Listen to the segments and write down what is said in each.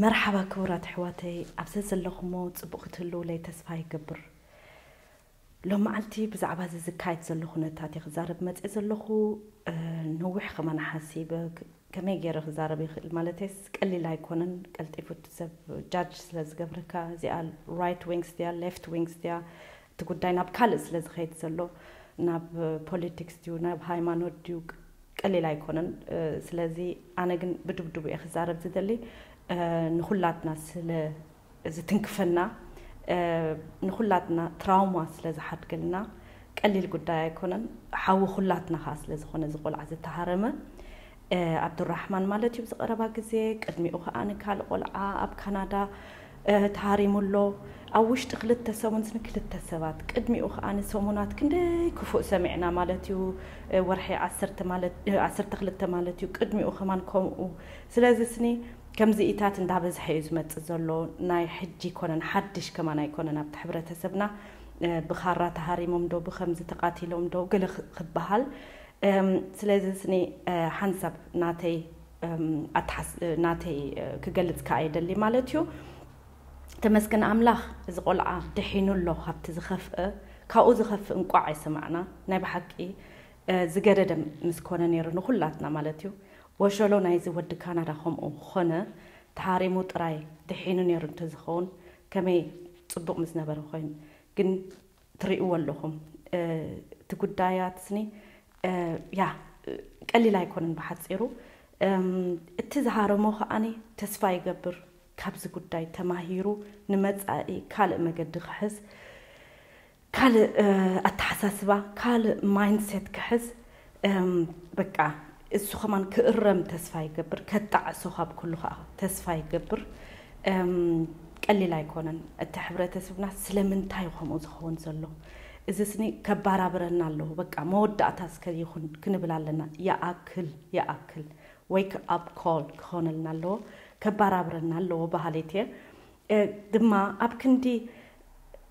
መርሓባ ክቡራት ኣሕዋተይ፣ ኣብ ዘዘለኹሞ ጽቡቕ ክትህልዉለይ ተስፋ ይገብር። ሎም መዓልቲ ብዛዕባ እዚ ዝካየድ ዘሎ ኩነታት እየ ክዛረብ መጽእ ዘለኹ። ነዊሕ ከማን ሓሲበ ከመይ ገይረ ክዛረብ ይኽእል ማለት ቀሊል ኣይኮነን። ቀልጢፉ እቲ ሰብ ጃጅ ስለ ዝገብረካ፣ እዚኣ ራይት ዊንግስ ድያ ሌፍት ዊንግስ ድያ፣ እቲ ጉዳይ ናብ ካልእ ስለ ዝኸይድ ዘሎ፣ ናብ ፖለቲክስ ድዩ ናብ ሃይማኖት ድዩ ቀሊል ኣይኮነን። ስለዚ ኣነ ግን ብድብድቡ እየ ክዛረብ ዝደሊ። ንኩላትና ስለ ዝትንክፈና፣ ንኩላትና ትራውማ ስለ ዝሓድገልና ቀሊል ጉዳይ ኣይኮነን። ሓዊ ኩላትና ከዓ ስለ ዝኾነ እዚ ቆልዓ ዝተሃረመ ኣብዱራሕማን ማለት እዩ። ብዝቐረባ ግዜ ቅድሚኡ ከዓ ንካልእ ቆልዓ ኣብ ካናዳ ተሃሪሙ ኣሎ። ኣብ ውሽጢ ክልተ ሰሙን ስኒ ክልተ ሰባት፣ ቅድሚኡ ከዓ ንሰሙናት ክንደይ ክፉእ ሰሚዕና ማለት እዩ። ወርሒ ዓሰርተ ማለት ዓሰርተ ክልተ ማለት እዩ። ቅድሚኡ ከማን ከምኡ። ስለዚ ስኒ ከምዚኢታት እንዳበዝሐ እዩ ዝመጽእ ዘሎ። ናይ ሕጂ ኣይኮነን፣ ሓድሽ ከማን ኣይኮነን ኣብቲ ሕብረተሰብና። ብኻራ ተሃሪሞም ዶ ብከምዚ ተቃቲሎም ዶ ገለ ክበሃል። ስለዚ ስኒ ሓንሳብ ናተይ ናተይ ክገልጽ ከዓ ይደሊ ማለት እዩ። ተመስገን ኣምላኽ፣ እዚ ቆልዓ ድሒኑ ኣሎ ካብቲ ዝኸፍአ። ካብኡ ዝኸፍእ እንቋዕ ኣይሰማዕና። ናይ ብሓቂ ዝገደደ ምስ ኮነ ነይሩ ንኹላትና ማለት እዩ። ወሸሎ ናይዚ ወዲ ካናዳ ከምኡ ኾነ፣ ተሃሪሙ ጥራይ ድሒኑ ነይሩ እንተዝኸውን ከመይ ጽቡቕ ምስ ነበረ ኮይኑ። ግን ትሪእዎ ኣለኹም እቲ ጉዳያት ስኒ ያ ቀሊል ኣይኮነን። ብሓፂሩ እቲ ዝሃረሞ ከዓኒ ተስፋ ይገብር ካብዚ ጉዳይ ተማሂሩ ንመፃኢ ካልእ መገዲ ክሕዝ፣ ካልእ ኣተሓሳስባ፣ ካልእ ማይንድሴት ክሕዝ። በቃ እሱ ከማን ክእረም ተስፋ ይገብር፣ ከጣዕሶ ካብ ኩሉ ከዓ ተስፋ ይገብር። ቀሊል ኣይኮነን። እቲ ሕብረተሰብና ስለምንታይ ከምኡ ዝኸውን ዘሎ? እዚ ስኒ ከባራብረና ኣለዎ። በቃ መወዳእታ እስከ ይኹን ክንብል ኣለና። ይኣክል ይኣክል፣ ዌክ ኣፕ ኮል ክኾነልና ኣለዎ፣ ከባራብረና ኣለዎ በሃሊት እየ። ድማ ኣብ ክንዲ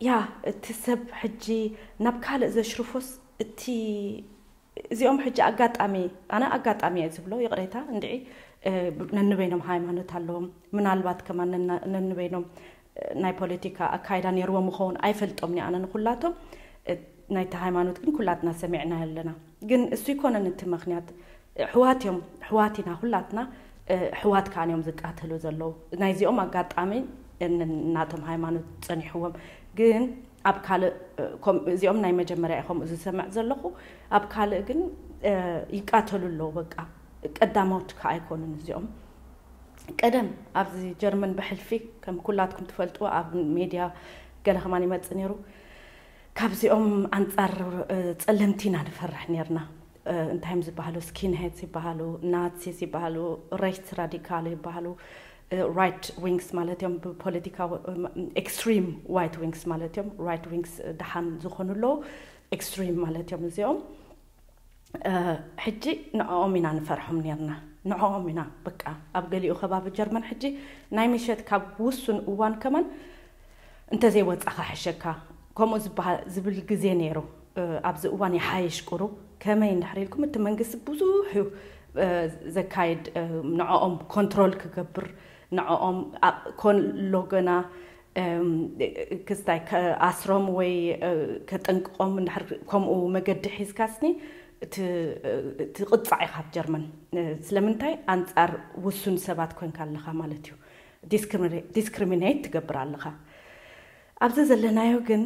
ያ እቲ ሰብ ሕጂ ናብ ካልእ ዘሽርፎስ እቲ እዚኦም ሕጂ ኣጋጣሚ፣ ኣነ ኣጋጣሚ እየ ዝብሎ፣ ይቕሬታ እንድዒ። ነንበይኖም ሃይማኖት ኣለዎም። ምናልባት ከማን ነንበይኖም ናይ ፖለቲካ ኣካይዳ ነይርዎም ምኸውን ኣይፈልጦም ኣነ ንኩላቶም። ናይቲ ሃይማኖት ግን ኩላትና ሰሚዕና ኣለና። ግን እሱ ይኮነን እቲ ምክንያት። ኣሕዋት እዮም፣ ኣሕዋት ኢና ኩላትና። ኣሕዋት ከዓን እዮም ዝቃተሉ ዘለዉ። ናይዚኦም ኣጋጣሚ ናቶም ሃይማኖት ጸኒሕዎም። ግን ኣብ ካልእ እዚኦም ናይ መጀመርያ እየ ከምኡ ዝሰምዕ ዘለኹ። ኣብ ካልእ ግን ይቃተሉ ኣለዉ። በቃ ቀዳሞት ከ ኣይኮኑን እዚኦም። ቀደም ኣብዚ ጀርመን ብሕልፊ ከም ኩላትኩም ትፈልጥዎ ኣብ ሜድያ ገለ ከማን ይመጽእ ነይሩ። ካብዚኦም ኣንጻር ጸለምቲ ኢና ንፈርሕ ነርና። እንታይ እዮም ዝበሃሉ? ስኪንሄድስ ይበሃሉ፣ ናዚስ ይበሃሉ፣ ሬክት ራዲካል ይበሃሉ። ራይት ዊንግስ ማለት እዮም። ብፖለቲካ ኤክስትሪም ዋይት ዊንግስ ማለት እዮም። ራይት ዊንግስ ደሓን ዝኾኑ ኣለዉ፣ ኤክስትሪም ማለት እዮም እዚኦም። ሕጂ ንዕኦም ኢና ንፈርሖም ነርና። ንዕኦም ኢና በቃ ኣብ ገሊኡ ከባቢ ጀርመን ሕጂ ናይ ምሸት ካብ ውሱን እዋን ከማን እንተዘይወጻኻ ሕሸካ ከምኡ ዝበሃል ዝብል ግዜ ነይሩ። ኣብዚ እዋን ይሓይሽ ቁሩብ። ከመይ እንድሕር ኢልኩም እቲ መንግስቲ ብዙሕ እዩ ዘካይድ፣ ንዕኦም ኮንትሮል ክገብር፣ ንዕኦም ኮን ሎገና ክስታይ ከኣስሮም ወይ ከጠንቅቆም እንድሕር ከምኡ መገዲ ሒዝካስኒ ትቕጻዕ ኢኻ ኣብ ጀርመን። ስለምንታይ? ኣንጻር ውሱን ሰባት ኮንካ ኣለኻ ማለት እዩ። ዲስክሪሚኔት ትገብር ኣለኻ። ኣብዚ ዘለናዮ ግን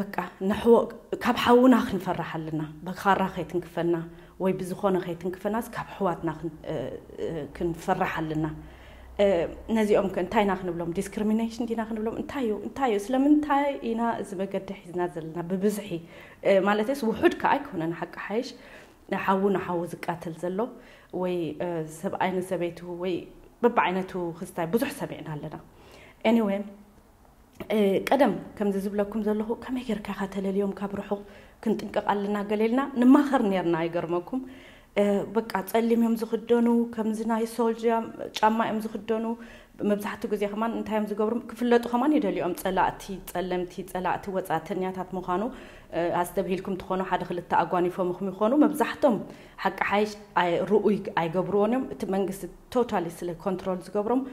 በቃ ንሕዎ ካብ ሓውና ክንፈርሕ ኣለና። ብኻራ ከይትንክፈና ወይ ብዝኾነ ከይትንክፈናስ ካብ ኣሕዋትና ክንፈርሕ ኣለና። ነዚኦም ከ እንታይ ኢና ክንብሎም? ዲስክሪሚኔሽን ዲና ክንብሎም? እንታይ እዩ? እንታይ እዩ? ስለምንታይ ኢና እዚ መገዲ ሒዝና ዘለና? ብብዝሒ ማለትስ ውሑድ ከ ኣይኮነን። ሓቂ ሓይሽ ሓዉ ንሓዉ ዝቃተል ዘሎ ወይ ሰብኣይ ንሰበይቱ ወይ በብዓይነቱ ክስታይ ብዙሕ ሰሚዕና ኣለና። ኤኒወይ ቀደም ከምዚ ዝብለኩም ዘለኹ ከመይ ጌርካ ኢኻ ተለልዮም ካብ ርሑቕ ክንጥንቀቕ ኣለና ገለ ኢልና ንማኸር ኔርና። ኣይገርመኩም? በቃ ጸሊም እዮም ዝኽደኑ፣ ከምዚ ናይ ሶልጃ ጫማ እዮም ዝኽደኑ። መብዛሕትኡ ግዜ ከማን እንታይ እዮም ዝገብሩ? ክፍለጡ ከማን ይደልዮም። ጸላእቲ፣ ጸለምቲ፣ ጸላእቲ ወጻእተኛታት ምዃኑ ኣስተብሂልኩም ትኾኑ። ሓደ ክልተ ኣጓኒፎምኹም ይኾኑ። መብዛሕቶም ሓቂ ሓይሽ ርኡይ ኣይገብርዎን እዮም። እቲ መንግስቲ ቶታሊ ስለ ኮንትሮል ዝገብሮም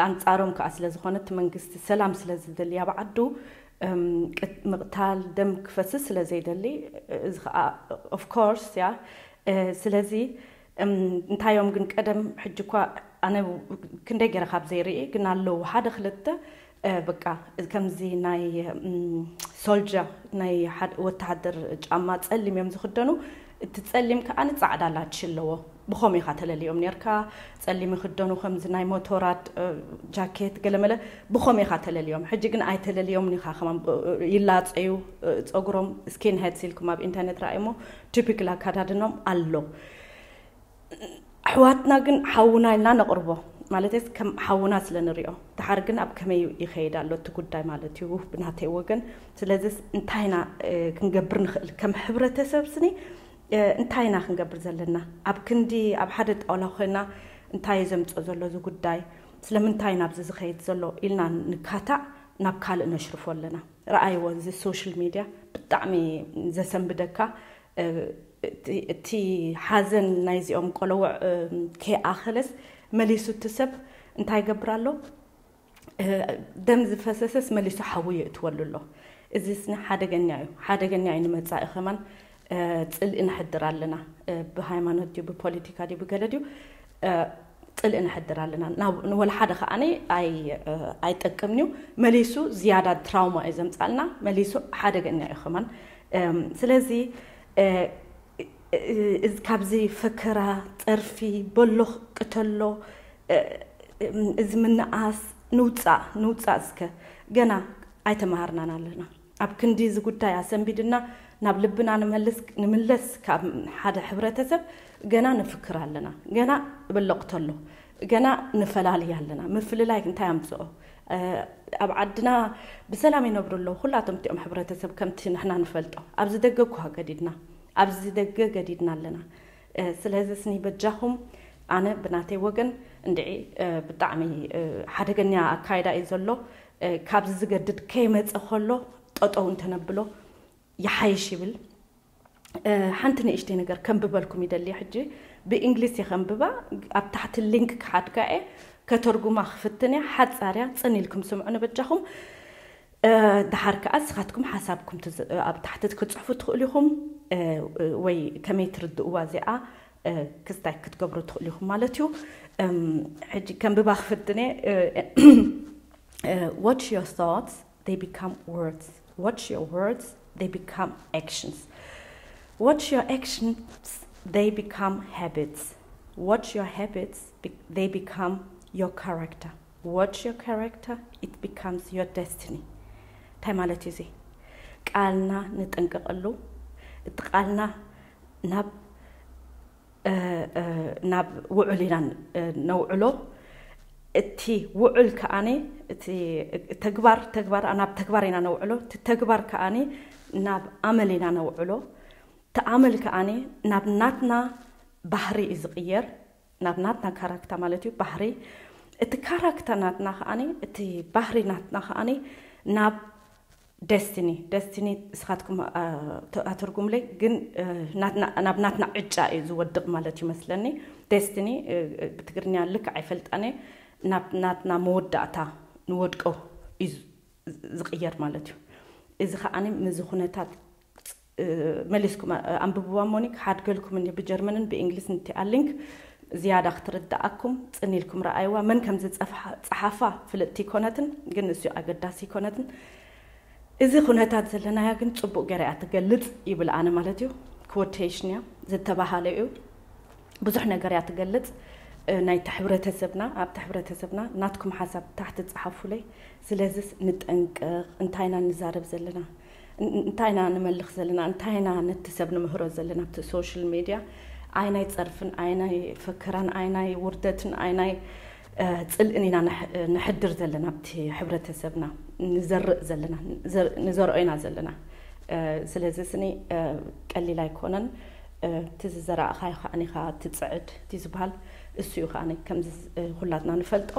ኣንጻሮም ከዓ ስለ ዝኾነ እቲ መንግስቲ ሰላም ስለ ዝደሊ ኣብ ዓዱ ምቕታል ደም ክፈስስ ስለ ዘይደሊ እዚ ከዓ of course እያ። ስለዚ እንታይ እዮም ግን ቀደም ሕጂ እኳ ኣነ ክንደይ ገይረ ካብ ዘይርኢ ግን ኣለዉ ሓደ ክልተ በቃ ከምዚ ናይ soldier ናይ ወተሃደር ጫማ ጸሊም እዮም ዝኽደኑ። እቲ ጸሊም ከዓ ንጻዕዳ ላች ኣለዎ። ብኸም ኢኻ ተለልዮም ነርካ። ጸሊም ይኽደኑ ከምዚ ናይ ሞቶራት ጃኬት ገለመለ ብኸም ኢኻ ተለልዮም። ሕጂ ግን ኣይተለልዮም ኒኻ ከማን ይላጸዩ ጸጉሮም skinheads ኢልኩም ኣብ ኢንተርኔት ራእሞ typical ኣካዳድኖም ኣሎ። ኣሕዋትና ግን ሓውና ኢልና ነቕርቦ ማለትስ ከም ሓውና ስለ ንሪኦ ድሓር ግን ኣብ ከመይ ይኸይድ ኣሎ እቲ ጉዳይ ማለት እዩ ብናተይ ወገን። ስለዚስ እንታይ ኢና ክንገብር ንኽእል ከም ሕብረተሰብ ስኒ እንታይ ኢና ክንገብር ዘለና? ኣብ ክንዲ ኣብ ሓደ ጣውላ ኮይና እንታይ እዩ ዘምፅኦ ዘሎ እዚ ጉዳይ? ስለምንታይ ናብዚ ዝኸይድ ዘሎ ኢልና ንካታዕ ናብ ካልእ ነሽርፎ ኣለና። ረኣይዎ እዚ social media ብጣዕሚ ዘሰንብደካ እቲ ሓዘን ናይዚኦም ቆለውዕ ከይኣኸለስ መሊሱ እቲ ሰብ እንታይ ይገብር ኣሎ? ደም ዝፈሰሰስ መሊሱ ሓዊ የእትወሉ ኣሎ። እዚ ስኒ ሓደገኛ እዩ። ሓደገኛ እዩ ንመጻኢ ከማን ጽልኢ ንሕድር ኣለና። ብሃይማኖት ድዩ ብፖለቲካ ድዩ ብገለ ድዩ ጽልኢ ንሕድር ኣለና። ንወላ ሓደ ከዓኒ ኣይጠቅምን እዩ። መሊሱ ዝያዳ ትራውማ እዩ ዘምጻልና። መሊሱ ሓደገኛ እዩ ከማን። ስለዚ እዚ ካብዚ ፈከራ፣ ጸርፊ፣ በሎ ቅተሎ፣ እዚ ምንኣስ ንውጻእ ንውጻእ እስከ ገና ኣይተማሃርናን ኣለና። ኣብ ክንዲ እዚ ጉዳይ ኣሰንቢድና ናብ ልብና ንመልስ ንምለስ ካብ ሓደ ሕብረተሰብ ገና ንፍክር ኣለና። ገና በሎ ቅተሎ ገና ንፈላልይ ኣለና። ምፍልላይ እንታይ ኣምጽኦ? ኣብ ዓድና ብሰላም ይነብሩ ኣለዉ ኩላቶም እቲኦም ሕብረተሰብ ከምቲ ንሕና ንፈልጦ። ኣብዚ ደገ እኳ ገዲድና ኣብዚ ደገ ገዲድና ኣለና። ስለዚ ስኒ በጃኹም ኣነ ብናተይ ወገን እንድዒ ብጣዕሚ ሓደገኛ ኣካይዳ እዩ ዘሎ። ካብዚ ዝገድድ ከይመፀ ከሎ ጠጠው እንተነብሎ ይሓይሽ ይብል። ሓንቲ ንእሽተይ ነገር ከንብበልኩም ይደሊ ሕጂ ብእንግሊዝ የኸንብባ። ኣብ ታሕቲ ሊንክ ክሓድጋ እየ ከተርጉማ ክፍትን እያ። ሓፃርያ ፅን ኢልኩም ስምዑ ንበጃኹም። ድሓር ከዓ ንስኻትኩም ሓሳብኩም ኣብ ታሕቲ ክትፅሕፉ ትኽእሉ ኢኹም። ወይ ከመይ ትርድእዋ እዚኣ ክስታይ ክትገብሩ ትኽእሉ ኢኹም ማለት እዩ። ሕጂ ከንብባ ክፍትን እየ። Watch your thoughts, they become words. Watch your words, they become actions. Watch your actions, they become habits. Watch your habits, they become your character. Watch your character, it becomes your destiny. እንታይ ማለት እዩ እዚ? ቃልና ንጠንቀቐሉ። እቲ ቃልና ናብ ናብ ውዑል ኢና ነውዕሎ። እቲ ውዑል ከዓኒ እቲ ተግባር ተግባር ናብ ተግባር ኢና ነውዕሎ። እቲ ተግባር ከዓኒ ናብ ኣመል ኢና ነውዕሎ። እቲ ኣመል ከዓኒ ናብ ናትና ባህሪ እዩ ዝቕየር። ናብ ናትና ካራክታ ማለት እዩ ባህሪ። እቲ ካራክታ ናትና ከዓኒ እቲ ባህሪ ናትና ከዓኒ ናብ ደስቲኒ ደስቲኒ እስኻትኩም ኣትርጉምለይ ግን ናብ ናትና ዕጫ እዩ ዝወድቕ ማለት እዩ መስለኒ። ደስቲኒ ብትግርኛ ልክ ኣይፈልጣነ። ናብ ናትና መወዳእታ ንወድቀው እዩ ዝቕየር ማለት እዩ። እዚ ከዓኒ ምዚ ኩነታት መሊስኩም ኣንብብዋ ሞኒክ ሓድገልኩም እኒ ብጀርመንን ብእንግሊዝ ንቲኣ ሊንክ ዝያዳ ክትርድኣኩም ጽን ኢልኩም ረኣይዋ። መን ከም ዝጸሓፋ ፍልጥቲ ይኮነትን ግን እሱ ኣገዳሲ ይኮነትን። እዚ ኩነታት ዘለናያ ግን ጽቡቕ ገይራ እያ ትገልጽ ይብል ኣነ ማለት እዩ። ኮቴሽን እያ ዝተባሃለ እዩ። ብዙሕ ነገር እያ ትገልጽ። ናይቲ ሕብረተሰብና ኣብቲ ሕብረተሰብና ናትኩም ሓሳብ ታሕቲ ጸሓፉለይ። ስለዚስ ንጠንቀቕ። እንታይ ኢና ንዛረብ ዘለና? እንታይ ኢና ንመልኽ ዘለና? እንታይ ኢና ነቲ ሰብ ንምህሮ ዘለና ኣብቲ ሶሻል ሜድያ? ኣይ ናይ ጸርፍን ኣይ ናይ ፈከራን ኣይ ናይ ውርደትን ኣይ ናይ ጽልእን ኢና ንሕድር ዘለና ኣብቲ ሕብረተሰብና ንዘርእ ዘለና ንዘርኦ ኢና ዘለና። ስለዚ ስኒ ቀሊል ኣይኮነን። እቲ ዝዘራእኻዮ ከዓ ኒኻ ትፅዕድ እቲ ዝበሃል እሱ እዩ ከዓ ከምዚ ኩላትና ንፈልጦ።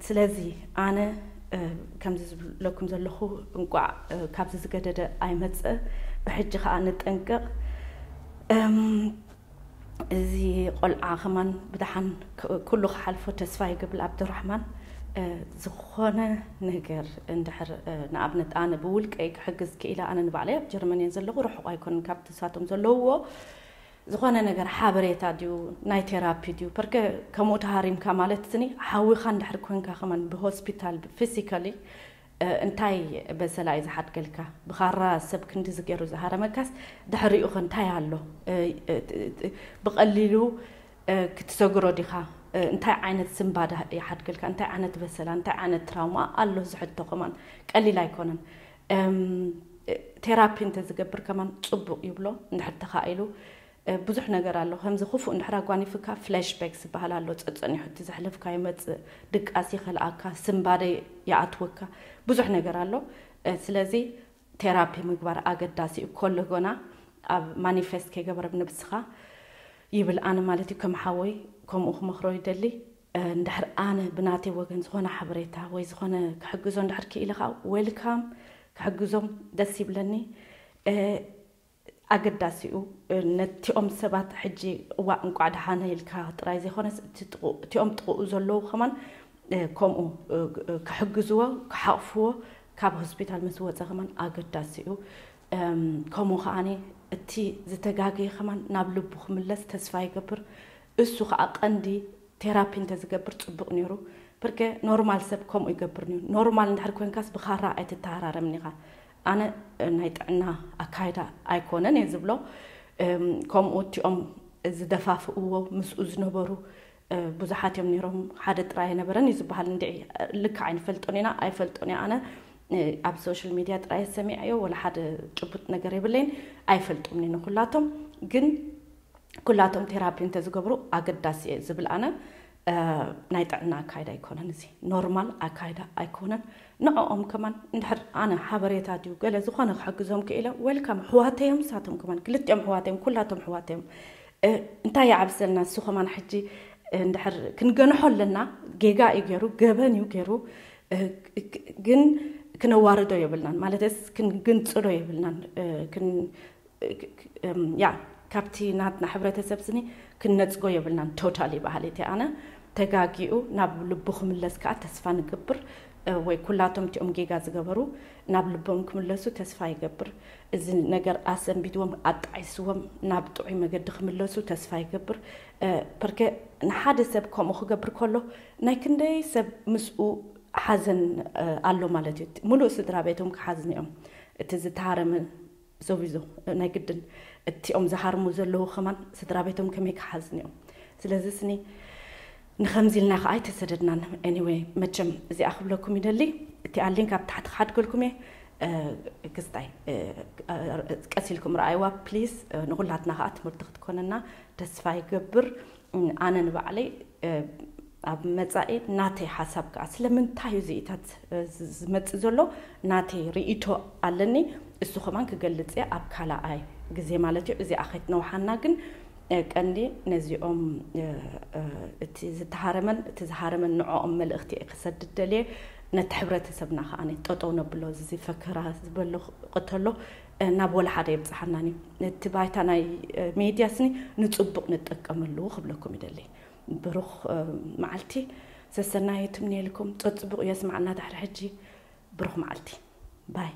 ስለዚ ኣነ ከምዚ ዝብለኩም ዘለኹ እንቋዕ ካብዚ ዝገደደ ኣይመፅእ። ብሕጂ ከዓ ንጠንቀቕ። እዚ ቆልዓ ከማን ብድሓን ኩሉ ክሓልፎ ተስፋ ይገብር። ኣብዱራሕማን፣ ዝኾነ ነገር እንድሕር፣ ንኣብነት ኣነ ብውልቀይ ክሕግዝ ክኢለ፣ ኣነ ንባዕለይ ኣብ ጀርመን እየ ዘለኹ፣ ርሑቕ ኣይኮነን ካብቲ ንሳቶም ዘለውዎ። ዝኾነ ነገር ሓበሬታ ድዩ፣ ናይ ቴራፒ ድዩ? ፐርከ ከምኡ ተሃሪምካ ማለት ስኒ ሓዊኻ እንድሕር ኮንካ ከማን ብሆስፒታል ፊዚካሊ እንታይ በሰላ እዩ ዝሓድገልካ? ብኻራ ሰብ ክንዲ ዝገሩ ዝሃረመካስ ድሕሪኡ ኸ እንታይ ኣሎ? ብቐሊሉ ክትሰግሮ ዲኻ? እንታይ ዓይነት ስንባዳ ይሓድገልካ? እንታይ ዓይነት በሰላ፣ እንታይ ዓይነት ትራውማ ኣሎ? ዝሕቶ ከማን ቀሊል ኣይኮነን። ቴራፒ እንተዝገብር ከማን ጽቡቕ ይብሎ። እንድሕር ተኻኢሉ ብዙሕ ነገር ኣሎ። ከምዚ ክፉእ እንድሕር ኣጓኒፍካ ፍላሽባክ ዝበሃል ኣሎ። ጸጸኒሑ እቲ ዘሕለፍካ ይመጽእ፣ ድቃስ ይኸልኣካ፣ ስንባደ ይኣትወካ፣ ብዙሕ ነገር ኣሎ። ስለዚ ቴራፒ ምግባር ኣገዳሲ እዩ። ኮሎ ጎና ኣብ ማኒፌስት ከይገበረ ብንብስኻ ይብል ኣነ ማለት እዩ። ከም ሓወይ ከምኡ ክመኽሮ ይደሊ። እንድሕር ኣነ ብናተይ ወገን ዝኾነ ሓበሬታ ወይ ዝኾነ ክሕግዞ እንድሕር ክኢለ ከዓ ዌልካም፣ ክሕግዞም ደስ ይብለኒ። ኣገዳሲኡ ነቲኦም ሰባት ሕጂ እዋ እንቋዕ ደሓነ ኢልካ ጥራይ ዘይኮነስ እቲኦም ጥቕኡ ዘለዉ ከማን ከምኡ ክሕግዝዎ፣ ክሓቕፍዎ፣ ካብ ሆስፒታል ምስ ወፀ ከማን ኣገዳሲኡ። ከምኡ ከዓኒ እቲ ዝተጋገየ ከማን ናብ ልቡ ክምለስ ተስፋ ይገብር። እሱ ከዓ ቀንዲ ቴራፒ እንተዝገብር ጽቡቕ ነይሩ። ብርገ ኖርማል ሰብ ከምኡ ይገብር ነይሩ። ኖርማል እንድሕር ኮንካስ ብኻራ ኣይትተሃራረምን ኢኻ። ኣነ ናይ ጥዕና ኣካይዳ ኣይኮነን እየ ዝብሎ። ከምኡ እቲኦም ዝደፋፍእዎ ምስኡ ዝነበሩ ብዙሓት እዮም ነይሮም። ሓደ ጥራይ ኣይነበረን እዩ ዝበሃል። እንድዒ ልክዕ ኣይንፈልጦን ኢና፣ ኣይፈልጦን እየ ኣነ። ኣብ ሶሻል ሚድያ ጥራይ ሰሚዐዮ፣ ወላ ሓደ ጭቡጥ ነገር የብለይን። ኣይፈልጦምን እየ ንኩላቶም። ግን ኩላቶም ቴራፒ እንተዝገብሩ ኣገዳሲ እየ ዝብል ኣነ። ናይ ጥዕና ኣካይዳ ኣይኮነን፣ እዚ ኖርማል ኣካይዳ ኣይኮነን። ንዕኦም ከማን እንድሕር ኣነ ሓበሬታ ድዩ ገለ ዝኾነ ክሕግዞም ክኢለ፣ ዌልካም። ኣሕዋተዮም ንሳቶም ከማን፣ ክልቲኦም ኣሕዋተዮም፣ ኩላቶም ኣሕዋተዮም። እንታይ ይዓብሰልና እሱ ከማን ሕጂ እንድሕር ክንገንሖ ኣለና። ጌጋ እዩ ገይሩ፣ ገበን እዩ ገይሩ፣ ግን ክነዋርዶ የብልናን፣ ማለትስ ክንግንጽሎ የብልናን። ያ ካብቲ ናትና ሕብረተሰብ ስኒ ክንነጽጎ የብልናን። ቶታሊ ባህሊ እቲ ኣነ ተጋጊኡ ናብ ልቡ ክምለስ ከዓ ተስፋ ንገብር። ወይ ኩላቶም እቲኦም ጌጋ ዝገበሩ ናብ ልቦም ክምለሱ ተስፋ ይገብር። እዚ ነገር ኣሰንቢድዎም ኣጣዒስዎም ናብ ጥዑይ መገዲ ክምለሱ ተስፋ ይገብር። ፐርከ ንሓደ ሰብ ከምኡ ክገብር ከሎ ናይ ክንደይ ሰብ ምስኡ ሓዘን ኣሎ ማለት እዩ። ሙሉእ ስድራ ቤቶም ክሓዝኑ እዮም። እቲ ዝተሃረመ ዞቢዞ ናይ ግድን እቲኦም ዝሃርሙ ዘለዉ ከማን ስድራ ቤቶም ከመይ ክሓዝኑ እዮም። ስለዚ ስኒ ንኸምዚ ኢልና ከዓ ኣይተሰደድናን። ኤኒወይ መቸም እዚኣ ክብለኩም ይደሊ። እቲ ኣሊንክ ኣብ ታሕቲ ክሓድገልኩም እየ። ክስታይ ቀስ ኢልኩም ረኣይዋ ፕሊስ። ንኩላትና ከዓ ትምህርቲ ክትኮነና ተስፋ ይገብር። ኣነ ንባዕለይ ኣብ መጻኢ ናተይ ሓሳብ ከዓ ስለምንታይ እዩ እዚኢታት ዝመጽእ ዘሎ ናተይ ርእይቶ ኣለኒ። እሱ ከማን ክገልጽ እየ ኣብ ካልኣይ ግዜ ማለት እዩ። እዚኣ ከይትነውሓና ግን ቀንዲ ነዚኦም እቲ ዝተሃረመን እቲ ዝሃረመን ንዕኦም መልእኽቲ እየ ክሰድድ ደልየ። ነቲ ሕብረተሰብና ከዓ ጠጠው ነብሎ። እዚ ፈከራ ዝበሎ ቅተሎ ናብ ወላ ሓደ የብፅሓናን እዩ። እቲ ባይታ ናይ ሜድያ ስኒ ንፅቡቕ ንጠቀመሉ ክብለኩም ይደሊ። ብሩኽ መዓልቲ ሰሰናዩ ትምንየልኩም። ፀፅቡቕ የስማዕና ድሕሪ ሕጂ። ብሩኽ መዓልቲ ባይ።